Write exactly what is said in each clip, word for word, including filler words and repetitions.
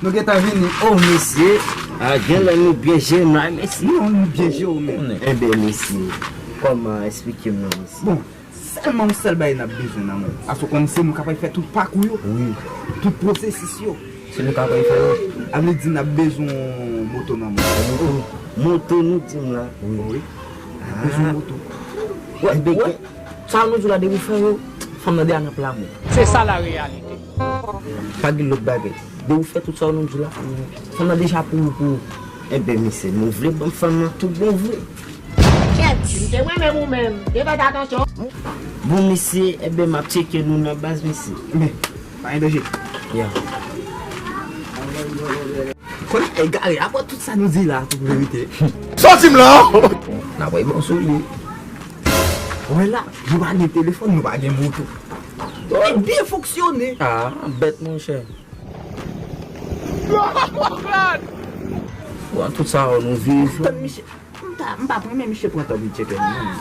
Nou gentan vini. Oh, mesye. Ah, genlè nou byen jere m la, mesye. Non, nou byen jere w menm. Enben, mesye, kòman, eksplike m non, mesye. Bon, sèlman yon sèl bagay n ap bezwen nan men w. Paske w konn se nou k ap fè tout pakou yo. Wi. Tout pwosesis yo. Se nou k ap fè yo. A vle di n ap bezwen moto nan men w. Moto. Moto nou di m la. Wi. Wi. N ap bezwen moto. Wè, wè. Sa nou di w la, depi w fè yo, fanm nan deja nan plan ou. Se sa la reyalite. Pa gen lòt bagay. Depi w fè tout sa nou di w la, fanm nan deja pou ou, pou ou. Enben, mesye, nou vle ban m fanm nan tout bon vre. Kèt, si m te mwen menm ou menm, te fè atansyon. Bon, mesye, enben, m ap tcheke nou nan baz, mesye. Men, pa gen danje. Ya. Konn egare, apre tout sa nou di la, tout verite. Sòti m la! N ap wè bon sou li. Wè la, nou pa gen telefòn, nou pa gen moto. Li byen fonksyone. Ah, bèt, monchè. Bon, tout sa, nou viv. Tann misye. M pa, m pa pran, men misye pran tan pou l tcheke m, non.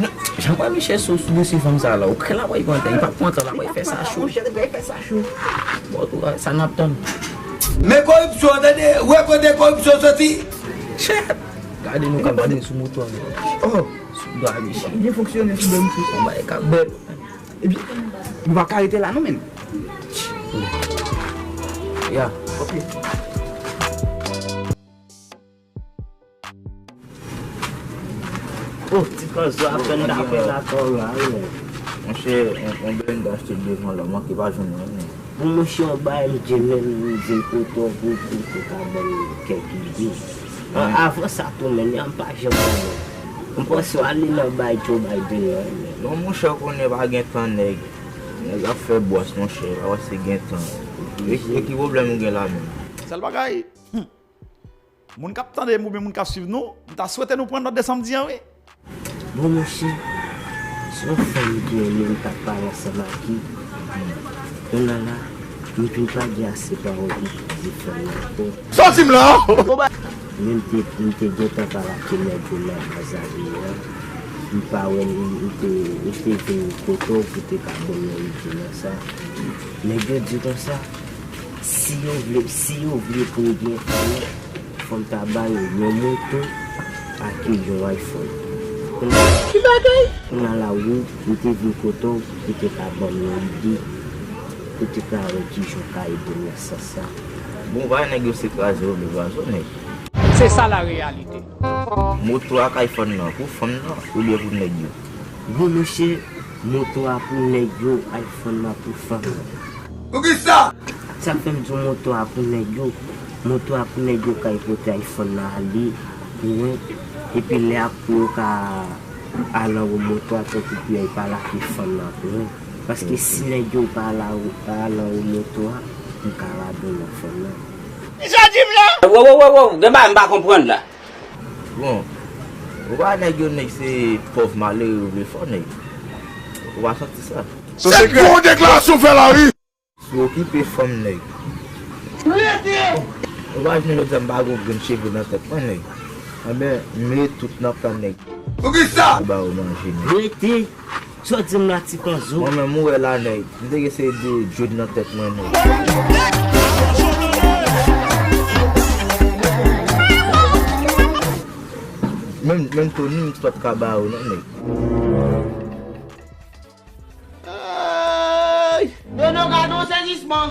Non, jan kwè misye sou, sou dosye fanm sa la, ou kwè l ap pran tan, li p ap pran tan, l ap fè sa cho. Monchè, l ap fè sa cho. Bon, tou, sa n ap tann. Men koripsyon, tande, wè kote koripsyon soti. Chè, gade nou k ap vini sou moto a. Oh, sou dwa misye. Byen fonksyone sou dwa misye. Yon bagay k ap bèl. Ebyen, nou pa ka rete la, non, menm. Ya. Ok. Oh, ti kanzo apèn t apre lakòl la, wi. Monchè, on, on blende achte devan la, manke pa jwenn anyen. Bon, monchè, yon bagay m te menm, m vin kote w pou, pou, pou ka ban m kèk ide. An, avan sa tou, men, m pa janm konnen. M panse w ale nan bay Joe Biden nan, men. Non, monchè, w konnen pa gen tan, nèg. Nèg ap fè bwòs, monchè, pa panse gen tan. E, e ki pwoblèm ou gen la menm? Sèl bagay, hmm. Moun k ap tande m oubyen moun k ap swiv nou, m ta swete nou pran nòt de sa m di an, wi. Bon, monchè, se yon fanm m te renmen, m t ap pale ansanm ak li. Kounye a la, m vin pa gen ase pawòl pou m di fanm nan ankò. Sòti m la! Men m te, m te gentan pale ak nèg yo nan baz la deja. M pa wè m, m te, m te vin kote w pou te ka ban m yon ide nan sa. Nèg yo di konsa, si yo vle, si yo vle pou yo gen fanm, fò m ta ba yo yon moto ak yon iPhone. Ki bagay? Kounye a la, wi, m te vin kote w pou te ka ban m yon ide, pou te ka wè kijan w ka ede m nan sans sa. Bon, pa nèg yo se kraze yo vle kraze w, nèg. Se sa la reyalite. Moto ak iPhone nan, pou fanm nan, oubyen pou nèg yo? Bon, monchè, moto a pou nèg yo, iPhone nan pou fanm nan. Poukisa? Sa k fè m di w moto a pou nèg yo. Moto a pou nèg yo kay pote iPhone nan ale pou mwen. Epi lè ap pou yo ka al anwo moto a, tankou pou yo pa lage fanm nan pou mwen. Paske si nèg yo pa al anwo, pa al anwo moto a, m ka radòy nan fanm nan. Kisa w di m la? Wo, wo, wo, wo, gen bagay m pa konprann la. Bon, ou pa nèg yo, nèg se pòv malere yo vle fè w, nèg. Ou pa santi sa? Se gwo deklarasyon w fè la, wi. Si w okipe fanm nèg. Ou pa jwenn jodi a m pa gon grenn cheve nan tèt mwen, nèg. Enben, m ret tout nan tan nèg. Poukisa? Ou ba yo manje, nèg. Rete. Sa w di m la, ti kanzo? Mwen menm, ou wè la, nèg. M te gen seri de dread nan tèt mwen, nèg. Menm, menm Tony, m t ap ka ba yo, non, nèg. Ay! Dono gade yon sezisman.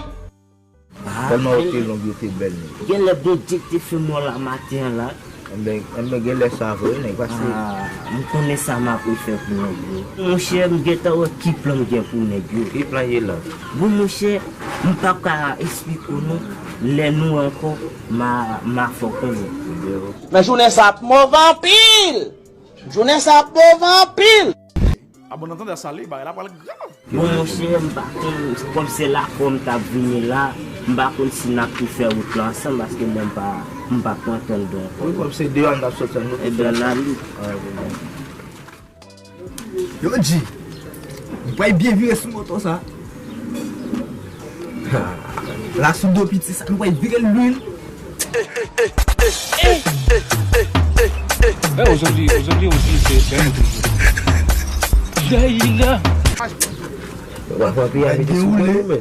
Tèlman yo te long, yo te bèl, nèg. Genlè Bondye k te fè mò la maten an la. Enben, enben, genlè sa vre, nèg, paske. Ah, m konnen sa m ap refè pou nèg yo. Monchè, m gentan wè ki plan m gen pou nèg yo. Ki plan ye la? Bon, monchè, m p ap ka esplike w non. Lè nou ankò, m a, m a fè w konnen. Nan jounen sa ap move anpil! Jounen sa ap move anpil! A bon, nan tande sa li, bagay la pral grav. Bon, monchè, m pa konn, kòm se lakò m t ap vini la, m pa konn si n ap tou fè wout la ansanm, paske mwen m pa, m pa pran tan l ankò. Wi, kòm se deyò a n t ap soti an, nou te fè. Ebyen, n ale. Ah, wi, wi. Yo, G, nou pral byen vire sou moto sa. La sou do piti sa, nou pral vire lwil. Eh, aujourd'hui, aujourd'hui aussi, c'est, c'est un autre jour. Daïla. Wa, wa, pi a, pi a, pi a, pi a, pi a, pi a.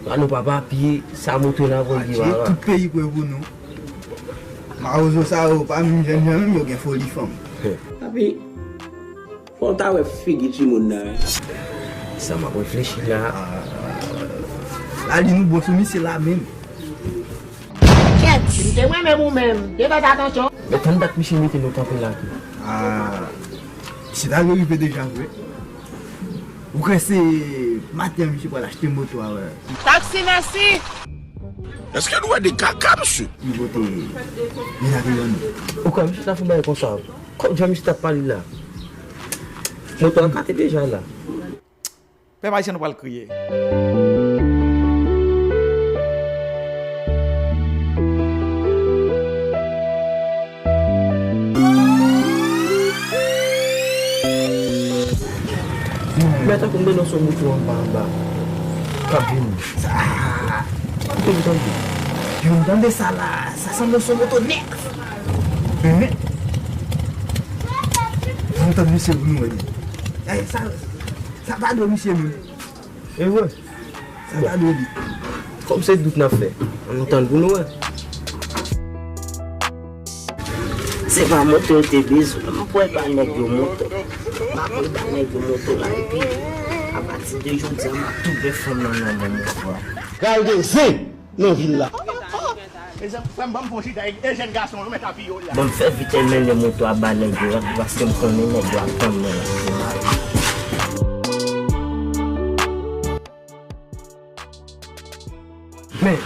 Pa nou pa papye, sa moto la voye. Tout peyi kwè pou nou. Mawozo sa yo pa menm jèn jan menm, yo gen foli fanm. Papi, fò w ta wè figi timoun nan, wi. Sa m ap reflechi la. La li nou bon sou misye la menm. Kèt, si m te mwen menm ou menm, te fè atansyon. Men tann dat misye mete nou kanpe la tou. Ah, misye ta dwe rive deja vre. Ou kwè se maten an misye pral achte moto a, wè. Taxi, mèsi. Èske nou wè de kaka, mesye? Li pote, li lage yon. Ou kwè misye ta fè bagay konsa? Kòm jan misye t ap pale la. Moto a kate deja la. Pèp ayisyen nou pral kriye. Men tankou m tande yon son moto anba, anba. K ap vini. Sa, kote m tande? Yo, m tande sa la. Sa sanble yon son moto nèf. Men, ann tann misye pou nou wè. Ey, sa, sa pa dwe misye menm. E vre? Sa ta dwe li. Kòm se dout n ap fè, ann tann pou nou wè. Se pa moto yo te bezwen. M ap wè ba nèg yo moto. M ap wè ba nèg yo moto la. Epi, apati de jodi a, m ap toufe fanm nan nan men moto a. Kay de zen nan vil la. Mezanmi, frè m, ban m fè yon chita, e, e jèn gason yo mèt ap piyol la. Bon, m fè vit e mennen moto a ba nèg yo, paske m konnen nèg yo ap tann mwen la. Men,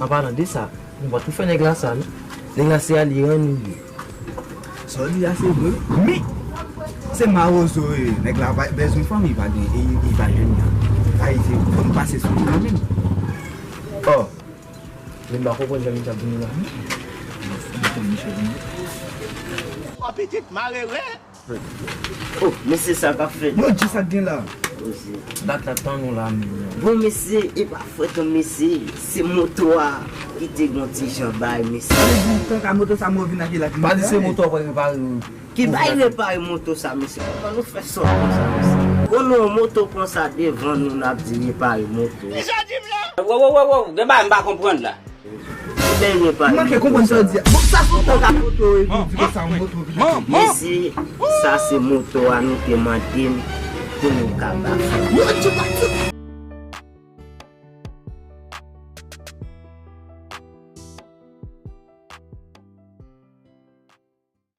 an palan de sa, nou pa tou fè nèg la sa, non. Nèg la se aliran li ye. Sa w di a se vre. Men, se mawozo, e, nèg la pa bezwen fanm, li pa gen, e, li pa jèn jan. Sa vle di, fò nou pase sou li kanmenm. Oh. Men m pa konprann jan misye ap vini la. Yon pitit malere. Oh, mesye, sa k ap fèt? Yo di sa k gen la. Dat la tann nou la menm. Bon, mesye, e pa frèt non, mesye, se moto a ki te gon ti jan bay, mesye. Sa vle di kaka moto sa mwen vin achte la. Pa di se moto a pral repare. Ki bay repare moto sa, mesye? Kòman nou fè sòt konsa, mesye? Konnen yon moto konsa devan nou, n ap di repare moto. Kisa w di m la? Wo, wo, wo, wo, gen bagay m pa konprann la. Ki bay repare moto sa? M manke konprann sa w di a. Bon, sa se yon kaka moto, e, di konsa yon moto vin achte. Mesye, sa se moto a nou te mande n pou nou ka ba fanm. Yo, di pa di.